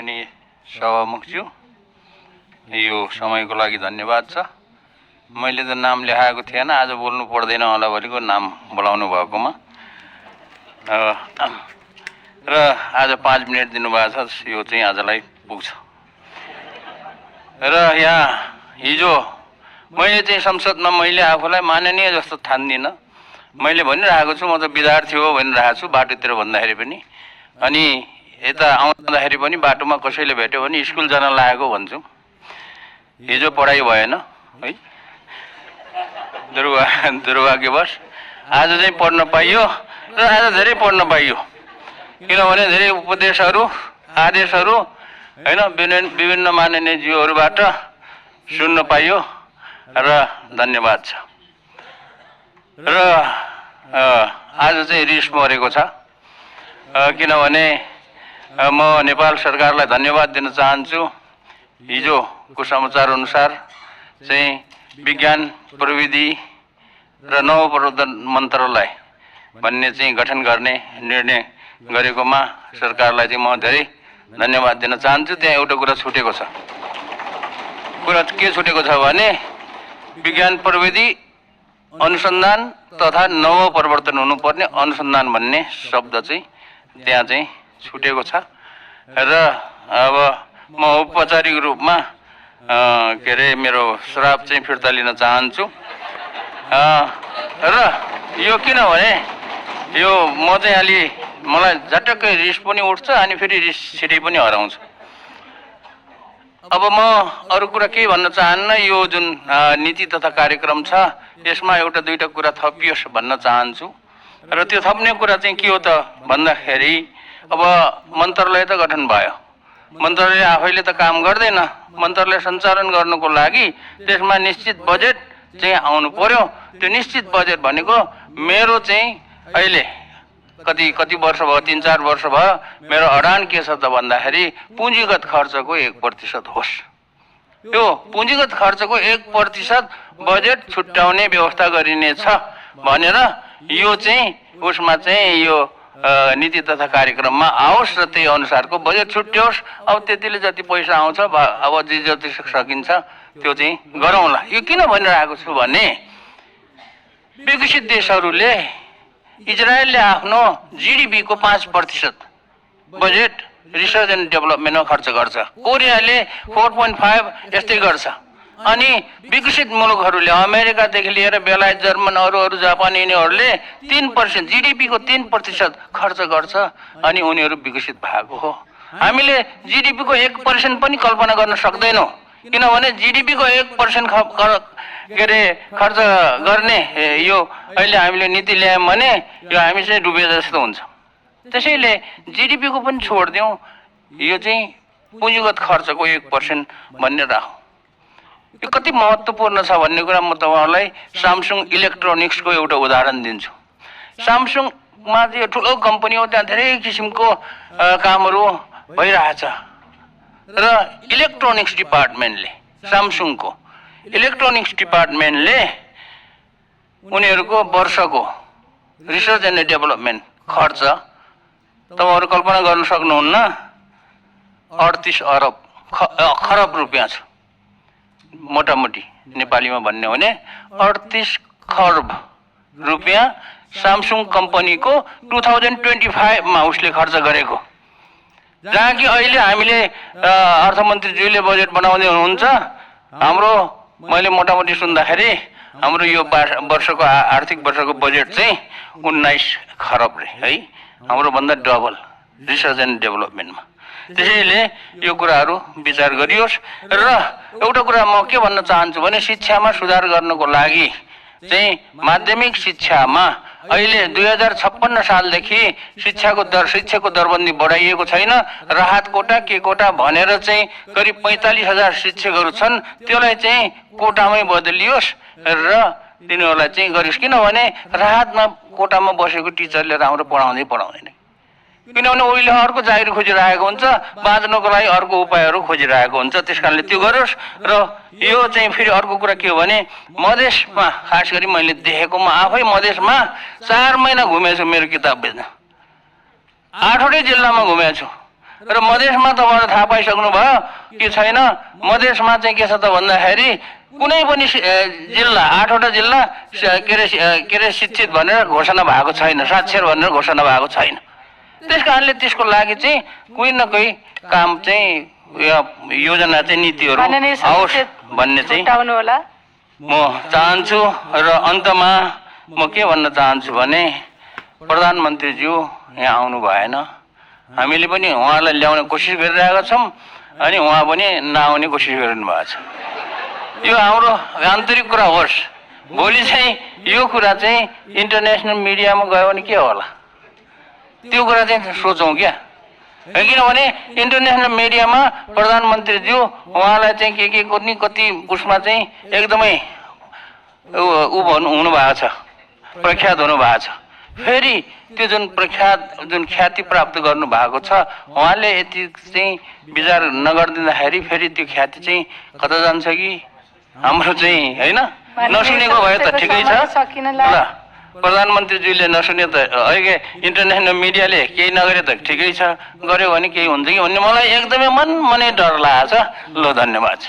माननीय सभामुखज्यू, यो समयको लागि धन्यवाद छ। मैले त नाम लेखाएको थिएन, आज बोल्नु पर्दैन होला भनेको नाम बोलाउनु भएकोमा र आज 5 मिनट दिनुभएको छ, यो चाहिँ आजलाई पुग्छ। र यहाँ हिजो मैले चाहिँ संसदमा मैले आफूलाई माननीय जस्तो ठान्दिनँ। मैले भनिरहेको छु म त विद्यार्थी हो भनिरहेको छु बाटोतिर भन्दाखेरि पनि, अनि यता आउँदाखेरि पनि बाटोमा कसैले भेट्यो भने स्कुल जान लागेको भन्छु। हिजो पढाइ भएन है, दुर्भाग्यवश। आज चाहिँ पढ्न पाइयो र आज धेरै पढ्न पाइयो, किनभने धेरै उपदेशहरू आदेशहरू होइन विभिन्न माननीय ज्यूहरूबाट सुन्न पाइयो र धन्यवाद छ। र आज चाहिँ रिस मरेको छ, किनभने म नेपाल सरकारलाई धन्यवाद दिन चाहन्छु। हिजोको समाचार अनुसार चाहिँ विज्ञान प्रविधि र नवप्रवर्धन मन्त्रालय भन्ने चाहिँ गठन गर्ने निर्णय गरेकोमा सरकारलाई चाहिँ म धेरै धन्यवाद दिन चाहन्छु। त्यहाँ एउटा कुरा छुटेको छ। कुरा के छुटेको छ भने विज्ञान प्रविधि अनुसन्धान तथा नवप्रवर्तन हुनुपर्ने अनुसन्धान भन्ने शब्द चाहिँ त्यहाँ चाहिँ छुटेको छ। र अब म औपचारिक रूपमा के अरे मेरो श्राप चाहिँ फिर्ता लिन चाहन्छु। र यो किनभने यो म चाहिँ अलि मलाई झटक्कै रिस पनि उठ्छ अनि फेरि रिस छिटै पनि हराउँछ। अब म अरू कुरा केही भन्न चाहन्न। यो जुन नीति तथा कार्यक्रम छ यसमा एउटा दुईटा कुरा थपियोस् भन्न चाहन्छु। र त्यो थप्ने कुरा चाहिँ के हो त भन्दाखेरि अब मन्त्रालय त गठन भयो, मन्त्रालय आफैले त काम गर्दैन। मन्त्रालय सञ्चालन गर्नुको लागि त्यसमा निश्चित बजेट चाहिँ आउनु पर्यो। त्यो निश्चित बजेट भनेको मेरो चाहिँ अहिले कति वर्ष भयो, 3-4 वर्ष भयो, मेरो अडान के छ त भन्दाखेरि पुँजीगत खर्चको 1% होस्। यो पुँजीगत खर्चको 1% बजेट छुट्याउने व्यवस्था गरिनेछ भनेर यो चाहिँ उसमा चाहिँ यो नीति तथा कार्यक्रममा आओस् र त्यही अनुसारको बजेट छुट्योस्। अब त्यतिले जति पैसा आउँछ अब जति सकिन्छ त्यो चाहिँ गरौँला। यो किन भनिरहेको छु भने विकसित देशहरूले इजरायलले आफ्नो जीडीपीको 5% बजेट रिसर्च एन्ड डेभलपमेन्टमा खर्च गर्छ। कोरियाले 4.5 यस्तै गर्छ। अनि विकसित मुलुकहरूले अमेरिकादेखि लिएर बेलायत, जर्मन, अरू जापान यिनीहरूले 3% जीडीपीको 3% खर्च गर्छ अनि उनीहरू विकसित भएको हो। हामीले जीडीपीको 1% पनि कल्पना गर्न सक्दैनौँ, किनभने जीडीपीको 1% के अरे खर्च गर्ने यो अहिले हामीले नीति ल्यायौँ भने यो हामी चाहिँ डुबे जस्तो हुन्छ। त्यसैले जीडीपीको पनि छोडिदिउँ, यो चाहिँ पुँजीगत खर्चको 1% भन्ने राखौँ। यो कति महत्त्वपूर्ण छ भन्ने कुरा म तपाईँहरूलाई सामसुङ इलेक्ट्रोनिक्सको एउटा उदाहरण दिन्छु। सामसुङमा चाहिँ ठुलो कम्पनी हो, त्यहाँ धेरै किसिमको कामहरू भइरहेछ र इलेक्ट्रोनिक्स डिपार्टमेन्टले सामसुङको इलेक्ट्रोनिक्स डिपार्टमेन्टले उनीहरूको वर्षको रिसर्च एन्ड डेभलपमेन्ट खर्च तपाईँहरू कल्पना गर्न सक्नुहुन्न, 38 खरब रुपियाँ छ। मोटामोटी नेपालीमा भन्ने हो भने 38 खरब रुपियाँ सामसुङ कम्पनीको 2025मा उसले खर्च गरेको। जहाँ कि अहिले हामीले अर्थमन्त्रीज्यूले बजेट बनाउँदै हुनुहुन्छ, हाम्रो मैले मोटामोटी सुन्दाखेरि हाम्रो यो वर्षको आर्थिक वर्षको बजेट चाहिँ 19 खरब रे है, हाम्रो भन्दा डबल रिसर्च एन्ड डेभलपमेन्टमा। त्यसैले यो कुराहरू विचार गरियोस्। र एउटा कुरा म के भन्न चाहन्छु भने शिक्षामा सुधार गर्नको लागि चाहिँ माध्यमिक शिक्षामा अहिले 2056 सालदेखि शिक्षाको दरबन्दी बढाइएको छैन। राहत कोटा के कोटा भनेर चाहिँ करिब 45,000 शिक्षकहरू छन्, त्यसलाई चाहिँ कोटामै बदलियोस् र तिनीहरूलाई चाहिँ गरियोस्। किनभने राहतमा कोटामा बसेको टिचरले राम्रो पढाउँदैन, किनभने उहिले अर्को जागिर खोजिरहेको हुन्छ, बाँच्नको लागि अर्को उपायहरू खोजिरहेको हुन्छ। त्यस कारणले त्यो गरोस्। र यो चाहिँ फेरि अर्को कुरा के हो भने मधेसमा खास गरी मैले देखेको, म आफै मधेसमा 4 महिना घुमेछु मेरो किताब बेच्न, 8वटै जिल्लामा घुमेको छु। र मधेसमा तपाईँले थाहा पाइसक्नु भयो कि छैन, मधेसमा चाहिँ के छ त भन्दाखेरि कुनै पनि जिल्ला 8वटा जिल्ला के अरे शिक्षित भनेर घोषणा भएको छैन, साक्षर भनेर घोषणा भएको छैन। त्यस कारणले त्यसको लागि चाहिँ कोही न कोही काम चाहिँ योजना चाहिँ नीतिहरू आओस् भन्ने चाहिँ म चाहन्छु। र अन्तमा म के भन्न चाहन्छु भने प्रधानमन्त्रीज्यू यहाँ आउनु भएन, हामीले पनि उहाँलाई ल्याउने कोसिस गरिरहेका छौँ अनि उहाँ पनि नआउने कोसिस गरिनु भएको छ। यो हाम्रो आन्तरिक कुरा होस्, भोलि चाहिँ यो कुरा चाहिँ इन्टरनेसनल मिडियामा गयो भने के होला त्यो कुरा चाहिँ सोचौँ क्या। किनभने इन्टरनेसनल मिडियामा प्रधानमन्त्रीज्यू उहाँलाई चाहिँ के कति उसमा चाहिँ एकदमै हुनु भएको छ, प्रख्यात हुनु भएको छ। फेरि त्यो जुन प्रख्यात जुन ख्याति प्राप्त गर्नु भएको छ उहाँले यति चाहिँ विचार नगरिदिँदाखेरि फेरि त्यो ख्याति चाहिँ कता जान्छ कि हाम्रो चाहिँ होइन नसुनेको भए त ठिकै छ। ल प्रधानमन्त्रीज्यूले नसुने त अहिले इन्टरनेसनल मिडियाले केही नगरे त ठिकै छ, गर्यो भने केही हुन्छ कि भन्ने मलाई एकदमै मनै डर लागेको छ। ल धन्यवाद।